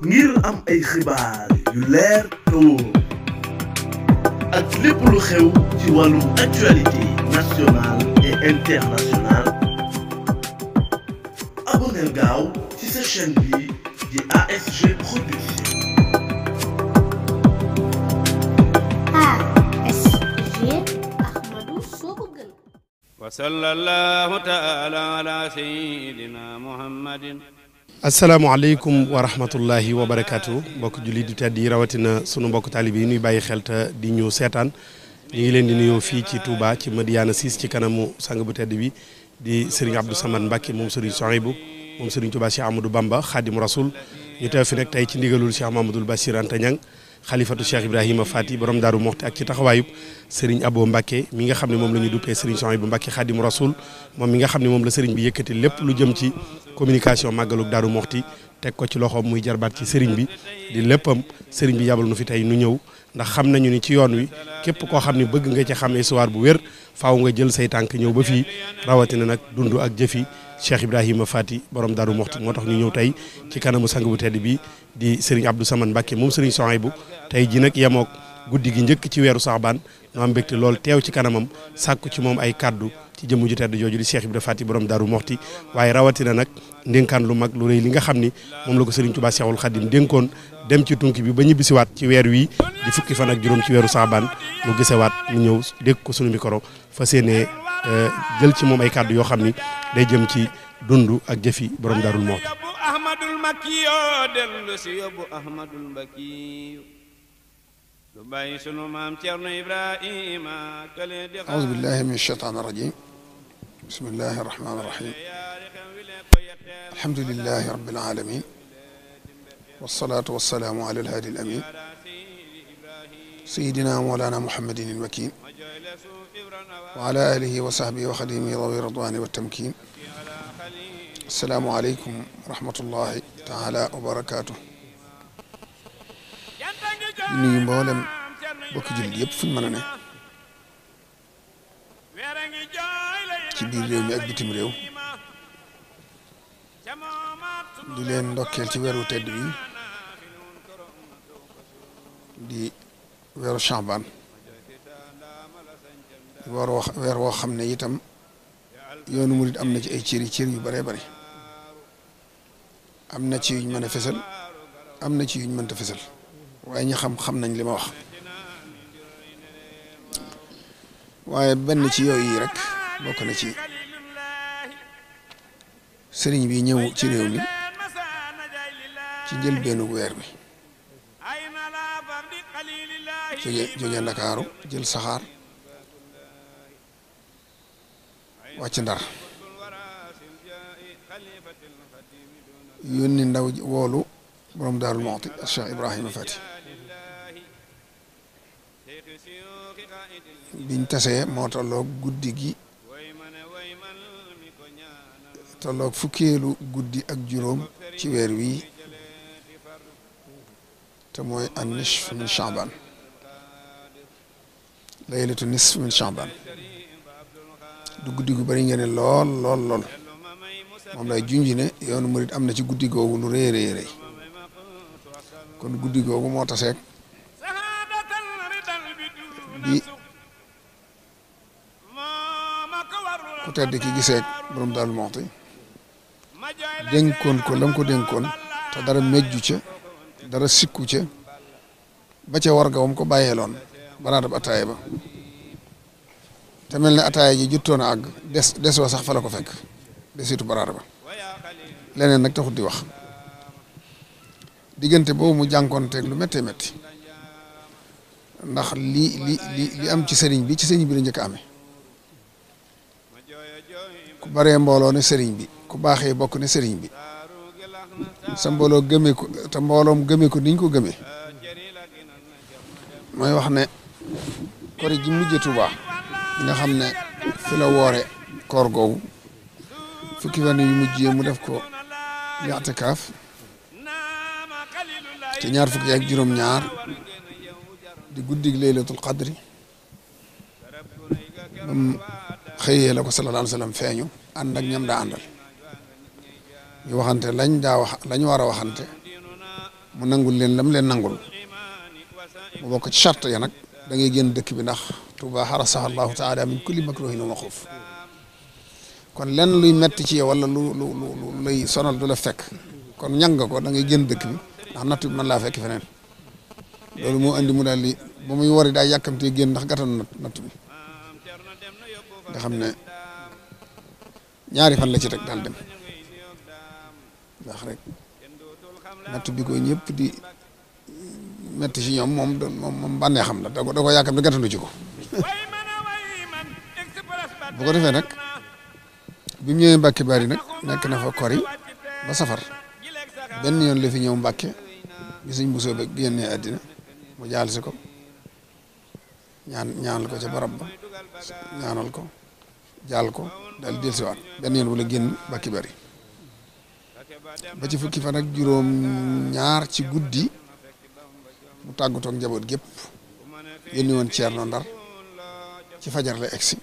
ngir am ay xibaar yu leer te wóor ak lépp lu xew ci wàllum actualité nationale et internationale abonneel gaaw ci sa chaîne bi di ASG Production. ASG Ahmadou Sokogën. wa sallallahu ta'ala ala sayyidina Muhammadin. asalaamaaleykum wa rahmatullahi wa barakaatu mbokk jullit yu tedd yi rawatina sunu mbokk taalibe yi nuy bàyyi xel te di ñu seetaan ñu ngi leen di nuyoo fii ci Touba ci Madiyana 6 ci kanamu sang bu tedd bi di Serigne Abdou Samad Mbacke moom Serigne Souhaïbou moom Serigne Touba Cheikh Amadou Bamba Khadim Rasoul ñu teew fi nag tey ci ndigalul Cheikh Mamadou Bassir Anta Niang xalifatu Cheikh Ibrahima Fati borom Daaru Moxti ak ci taxawaayub Serigne Abo Mbacke mi nga xam ne moom la ñu duppee Serigne Souhaïbou Mbacke Khadim Rasoul moom mi nga xam ne moom la Serigne bi yëkkati lépp lu jëm ci communication màggalug Daaru Moxti teg ko ci loxoom muy jarbaat ci Serigne bi di léppam Serigne bi yabal nu fi tey nu ñëw ndax xam nañu ni ci yoon wi képp koo xam ne bëgg nga ci xam histoire bu wér faaw nga jël say tànk ñëw ba fii rawatina nag dund ak jëfi Cheikh Ibrahima Fati borom Daaru Moxti moo tax ñu ñëw tey ci kanamu sang bu tedd bi di Serigne Abdou Samad Mbacke moom Serigne Souhaïbou tey ji nag yemook guddi gi njëkk ci weeru Saabaan nu am mbégte lool teew ci kanamam sàkku ci moom ay kaddu ci jëmm ju tedd jooju di Cheikh Ibrahima Fati borom Daaru Moxti waaye rawatina nag ndénkaan lu mag lu rëy li nga xam ni moom la ko Serigne Touba Cheikhul Khadim dénkoon dem ci tunki bi ba ñibbisiwaat ci weer wi di fukki fan ak juróom ci weeru Saabaan lu gisewaat mu ñëw dégg ko sunu micro fas yéenee jël ci moom ay kaddu yoo xam ni day jëm ci dund ak jëfi borom Daaru Moxti. Ahmadul Makki yoo dellu si yóbbu Ahmadul Makki lu bàyyi sunu maam Cerno Ibrahima kale di أعوذ بالله من الشيطان الرجيم بسم الله الرحمن الرحيم الحمد لله رب العالمين والصلاة والسلام على الهادي الأمين سيدنا مولانا محمد المكين وعلى آله وصحبه وخديمه ذوي الرضوان والتمكين السلام عليكم ورحمة الله تعالى وبركاته nuyu mboolem bokki jullit yëpp fuñ mën a ne ci biir réew mi ak bitim réew di leen ndokkeel ci weeru tedd bi di weeru Sha'ban weer woo xam ne itam yoonu murid am na ci ay cër yu bëree bëri am na ci yuñ mën a fesal am na ci yuñ mënta fesal waaye ñi xam nañ li ma wax waaye benn ci yooyu yi rek bokk na ci sëriñ bi ñëw ci réew mi ci njëlbéenu weer bi jóge Ndakaaru jël saxaar wàcc Ndar yónni ndaw woolu borom Daaru Moxti Cheikh Ibrahima Fati biñ tasee moo tolloog guddi gi tolloog fukkeelu guddi ak juróom ci weer wi te mooy an nisf min Sha'ban laylatu nisf min Sha'ban du guddi gu bari ngeen lool moom lay junj ne yoonu murid am na ci guddi googu lu rëy rëy kon guddi googu moo taseeg bi ku tedd ki giseeg borom Daaru Moxti dénkoon ko lam ko dénkoon te dara mejju ca dara sikku ca ba ca warga wam ko bàyyeeloon baraadab ataaya ba te mel ne ataaya ji juttoon a àgg des wa sax fa la ko fekk desitu baraada ba leneen nag taxut di wax diggante boobu mu jànkoonteeg lu méttee métti ndax li am ci sëriñ bi la njëkk a amee ku baree mbooloo ne sëriñ bi ku baaxee bokk ne sëriñ bi sa mbooloo gëmee ko te mbooloom gëmee ko niñ ko gëmee mooy wax ne kori ji mujj Tuubaa nga xam ne fi la woore koor googu fukki fan yu mujj mu def ko i'tikaaf te ñaar fukki ak juróom-ñaar di guddig laylatul qadri xëyee la ko sallallahu alayhi wa sallam feeñu ànd ak ñam daa àndal ñu waxante lañ war a waxante mu nangul leen lam leen nangul mu bokk ci charte ya nag da ngay génn dëkk bi ndax Tuuba xarasaha Allahu taala min kulli makruhin wa maxuuf kon lenn luy metti ci yow wala lu lay sonal du la fekk kon ñàng nga ko da ngay génn dëkk bi ndax natt bi mën laa fekk feneen loolu moo andi mu daal di ba muy wari daa yàkkamtee génn ndax gàttanu natt bi nga xam ne ñaari fan la ci rek daal dem ndax rek natt bi ko ñëpp di metti ci ñoom moom bànnee xam la da ko yàkkamte gàttandu ci ko bu ko defee nag bi mu ñëwee Mbàkke Bari nag nekk na fa kori ba safar benn yoon la fi ñëw Mbàkke bi Sëñ Bousso ba génnee àddina mu jaal si ko ñaanal ko ca barab ba ñaanal ko jaal ko daal di dellusiwaat benn yoon wala génn Mbàkke Bari ba ci fukki fan ak juróom ñaar ci guddi mu tàggatoo ak njaboot gépp yónni woon Ceerno Ndar ci fajar la egsi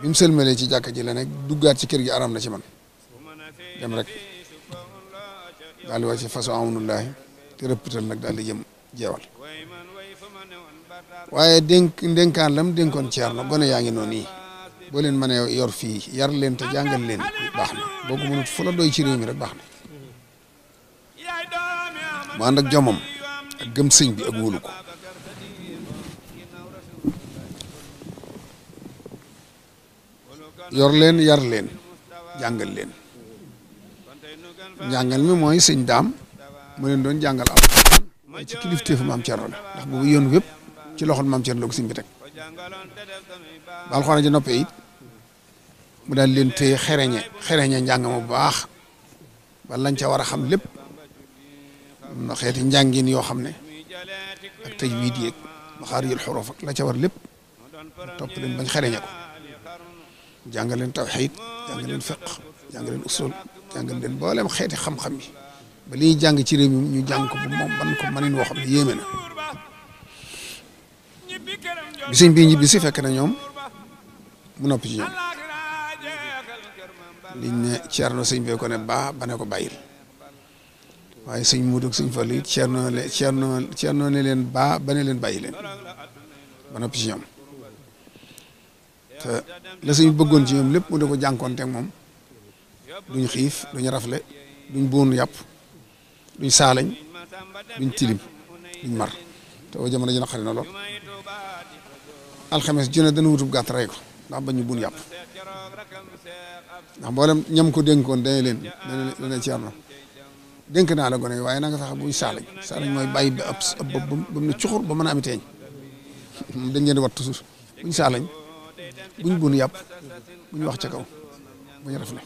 bi mu sëlmalee ci jàkka ji la nekk duggaat ci kër gi aram na ci man dem rek daal di wàcc façon amunullahi te rëppital nag daal di jëm jeewal waaye ndénkaan lam dénkoon Ceerno gone yaa ngi noonu nii boo leen mënee yor fii yar leen te jàngal leen baax na boo ko mënut fu la doy ci réew mi rek baax na mu ànd ak jomam ak gëm sëñ bi ak wóolu ko yor leen yar leen jàngal leen njàngal mi mooy sëñ daam mu leen doon jàngal alxuraan mooy ci kilifteefu maam Cerno la ndax boobu yoon wépp ci loxol maam Cerno la ko sëñ bi teg ba alxuraan ji noppee it mu daal leen téye xereñe njàng ma bu baax ba lañ ca war a xam lépp am na xeeti njàngin yoo xam ne ak tajwiid yeeg maxaarijul xuruuf ak la ca war lépp topp leen bañ xereñe ko jàngal leen tawxiid jàngal leen fiq jàngal leen usul jàngal leen boolem xeeti xam-xam yi ba li ñuy jàng ci réew mi ñu jàng ko bu moom ban ko manin woo xam ne yéeme na bi sëñ bi ñibbi si fekk na ñoom mu noppi ci ñoom liñ ne Ceerno sëñ bee ko ne ba ne ko bàyyil waaye sëñ Muudu ak sëñ Fallu it Ceerno ne leen ba ne leen bàyyi leen ba noppi ci ñoom te la sëñ bëggoon ci ñoom lépp mu di ko jànkoonteeg moom duñ xiif duñ rafle duñ buun yàpp duñ saalañ duñ tilim duñ mar te oo jamono ji naqari na lool alxames ju ne dana wutub gàtt rey ko ndax bañ ñu buun yàpp ndax mboolem ñam ko dénkoon dañu leen dana Ceerno dénk naa la gone waaye na nga fexe buñ saalañ mooy bàyyi ba ab bopp ba mu ne cuxur ba mën a ami teeñ dañ leen di wat toujours buñ saalañ buñ buun yàpp buñ wax ca kaw buñ rafle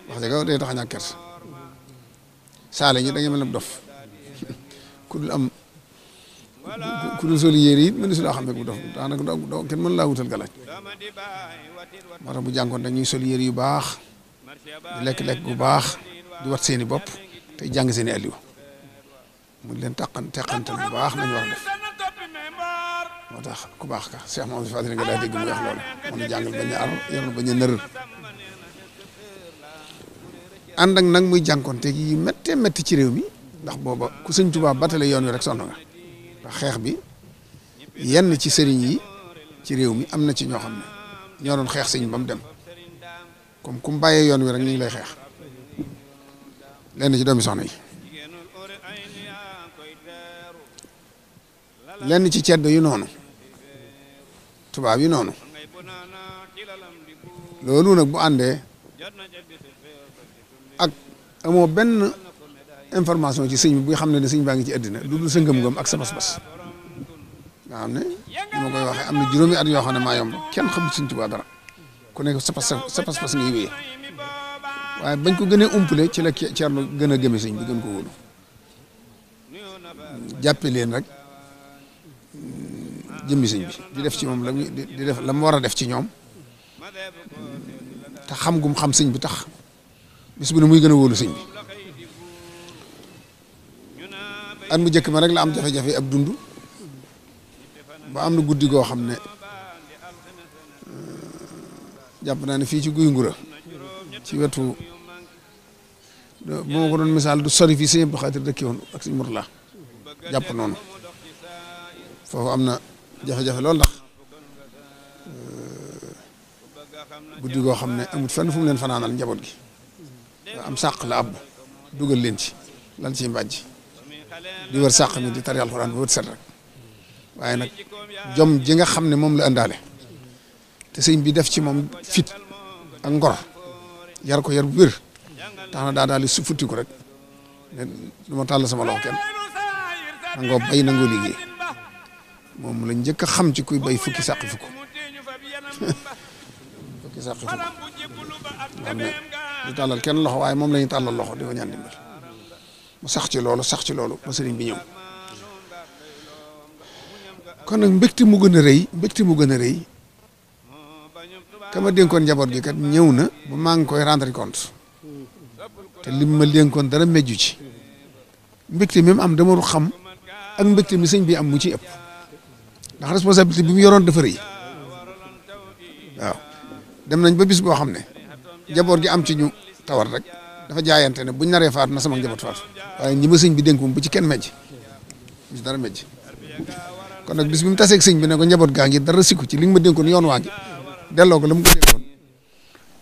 wax ca kaw day tax a ñàkk kers saale ñi da nga mel ne dof ku dul am ku dul soli yére yi mën na si loo xam ne bu dof daanaka kenn mën laa wutal galaaj moo tax bu jànkoon dañuy sol yére yu baax di lekk-lekk bu baax di wat seeni bopp te jàng seeni aliw mu leen teqantal bu baax nañu war a def moo tax ku baax ka Cheikh Mamadou Fadil nga daa dégg mu wax loolu moo ñu jàngal bañ a ar yor bañ a nërër ànd ak nag muy jànkoonte yi méttee métti ci réew mi ndax booba ku sëñ Tuubaa batale yoon wi rek sonn nga ndax xeex bi yenn ci sëriñ yi ci réew mi am na ci ñoo xam ne ñoo doon xeex sëñ ba mu dem comme ku mu bàyyee yoon wi rek ñu ngi lay xeex lenn ci doomi soxna yi lenn ci ceddo yu noonu tubaab yi noonu loolu nag bu àndee ak amoo benn information ci sëñ bi bu xam ne sëñ baa ngi ci àddina lu dul sa ngëm-ngëm ak sa bas-bas nga xam ne ni ma koy waxee am na juróomi at yoo xam ne maa yomb kenn xamul sëñ Tuubaa dara ku nekk sa pas-pas ngay wéyee waaye bañ ko gënee umpale ci la Ceerno gën a gëme sëñ bi gën ko wóolu jàppe leen rek jëmmi sëñ bi di def ci moom la di def la mu war a def ci ñoom te xam gum xam sëñ bi tax bis bu ne muy gën a wóolu sëñ bi at mu njëkk ma rek la am jafe-jafe ab dund ba am na guddi goo xam ne jàpp naa ne fii ci guy ngura ci wetu bu ma ko doon misaal du sori fii sëñ Abdou Khadir dëkki woon ak sëñ Mourtala jàpp noonu foofu am na jafe-jafe lool ndax guddi goo xam ne amut fenn fu mu leen fanaanal njaboot gi am sàq la ab dugal leen ci lan ci mbàjj di wër sàq mi di tari alxuraan ba wët set rek waaye nag jom ji nga xam ne moom la àndaale te sëñ bi def ci moom fit ak ngor yar ko yar bu wér tax na daal di sufutiku rek ne du ma tàll sama loxo kenn nangoo bay nangoo liggéey moom la njëkk a xam ci kuy bay fukki sàqi fukk fukki sàqi fukk xam ne du tàllal kenn loxo waaye moom la ñuy tàllal loxo di ko ñaan dimbal mu sax ci loolu ba sëriñ bi ñëw kon nag mbégte mu gën a rëy kama dénkoon njaboot gi kat ñëw na ba maa ngi koy rendre compte te lim ma dénkoon dara mejju ci mbégte mi mu am dama xam ak mbégte mi sëñ bi am mu ci ëpp ndax responsabilité bi mu yoroon dafa rëy waaw dem nañ ba bis boo xam ne njaboot gi am ci ñu tawar rek dafa jaayante ne buñ naree faatu na sama njaboot faatu waaye ñi ma sëñ bi dénk moom bu ci kenn mejj bu ci dara mejj kon nag bis bi mu taseeg sëñ bi ne ko njaboot gaa ngi dara sikku ci li nga ma dénkoon yoon waa ngi delloo ko la mu ko dénkoon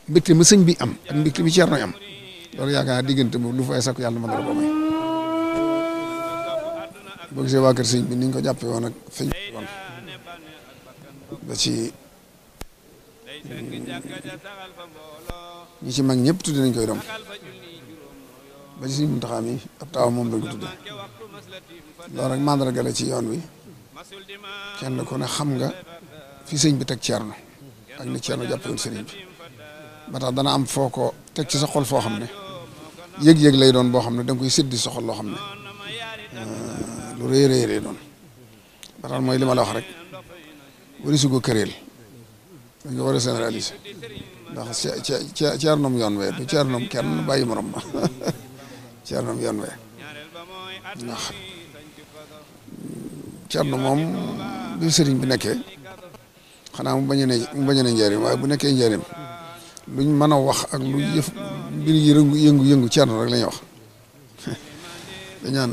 mbégte ma sëñ bi am ak mbégte mi Ceerno am loolu yaakaar naa diggante boobu lu fay sakku yàlla mën na la ko may boo gisee waa kër sëñ bi ni ñu ko jàppee woon ak feñ woon ba ci ñi ci mag ñëpp tudde nañ koy doom ba ci sëñ Muntaxa mi ab taaw moom lañ ko tudde loolu rek mandarga la ci yoon wi kenn ku ne xam nga fi sëñ bi teg Ceerno ak ni Ceerno jàppe woon sëriñ bi ba tax dana am foo ko teg ci sa xol foo xam ne yëg-yëg lay doon boo xam ne da nga koy séddi sa xol loo xam ne lu rëy lay doon ba tax mooy li ma la wax rek wari su ko këreel dañ ko war a généraliser ndax Ceernoom yoon wee du Ceernoom kenn bàyyi morom ma Ceernoom yoon wee ndax Ceerno moom bi sëriñ bi nekkee xanaa mu bañ a ne njëriñ waaye bu nekkee njëriñ luñ mën a wax ak lu yëf mbir yi yëngu Ceerno rek la ñuy wax dañaan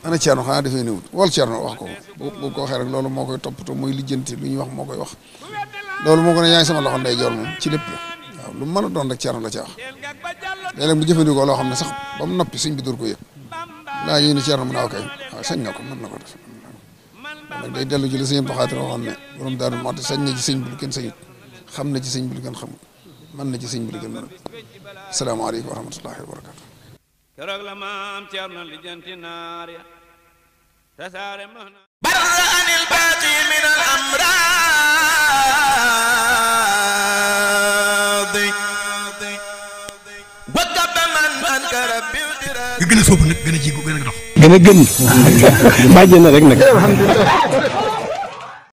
ana Ceerno xanaa dafay néewut wol Ceerno wax ko bu ko waxee rek loolu moo koy toppatoo mooy lijjanti lu ñuy wax moo koy wax loolu moo ko ne yaay sama loxo ndey joor moom ci lépp la waaw lu mën a doon rek Ceerno la ci wax léeg-léeg mu jëfandikoo loo xam ne sax ba mu noppi sëñ bi dur ko yëg laa ñu ne Ceerno mën naa kay waaw sañ na ko mën na ko def nag day dellu ci li sëñ Abdou Khadre waxoon ne borom Daaru Muxti sañ na ci sëñ bi lu kenn sañut xam na ci sëñ bi lu kenn xamut mën na ci sëñ bi lu kenn mënut asalaamaaleykum wa rahmatullahi wa barakatu keroog la maam Ceerno lijjanti naar ya tasaare mahna barra'anil baaqi min al amraadi wa kabba man ankara bil nga gën a sóobu nag gën a jéego gën a dox. gën a gëm bàjj na rek nag